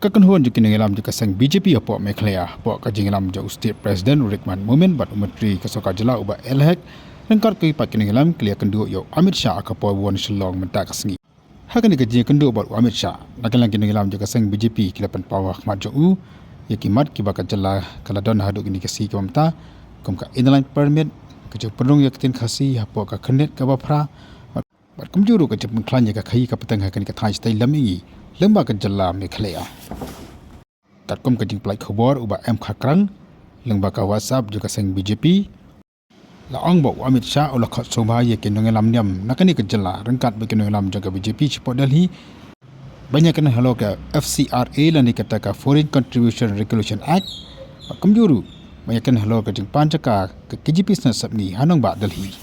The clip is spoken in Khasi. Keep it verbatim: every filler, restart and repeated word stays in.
Ka kynhun jong ki nongïalam jong ka seng B J P hapoh Meghalaya, hapoh ka jingïalam jong u State President u Rahman Momin bad u Myntri ka sorkar jylla u Bah L Hek, ryngkat ki pat ki nongïalam ki la ïakynduh ïa u Amit Shah ha ka por u wan Shillong mynta ka sngi. Ha kane ka jingïakynduh bad u Amit Shah, na ka liang ki nongïalam jong ka seng B J P ki la pynpaw ha khmat jong u ïa ki mat kiba ka jylla ka la don haduh kine ki sngi kiba mynta, kum ka Inner Line Permit, ka jingpynrung ïa ka ktien Khasi hapoh ka khyrnit kaba phra, bad kumjuh ruh ka jingpynkhlaiñ ïa ka khaïi ka pateng ha kane ka thaiñ shatei lam mihngi lyngba ka jylla Meghalaya. Katkum ka jingpynlait khubor u Bah M Kharkrang lyngba ka WhatsApp jong ka seng B J P, la ong ba u Amit Shah u la khot sngewbha ïa ki nongïalam niam na kane ka jylla ryngkat bad ki nongïalam jong ka B J P shapoh Delhi ban ïakynduh halor ka F C R A lane kata ka Foreign Contribution Regulation Act, bad kumjuh ruh ban ïakynduh halor ka jingpan jaka ka K J P Sniawsepngi ha nongbah Delhi.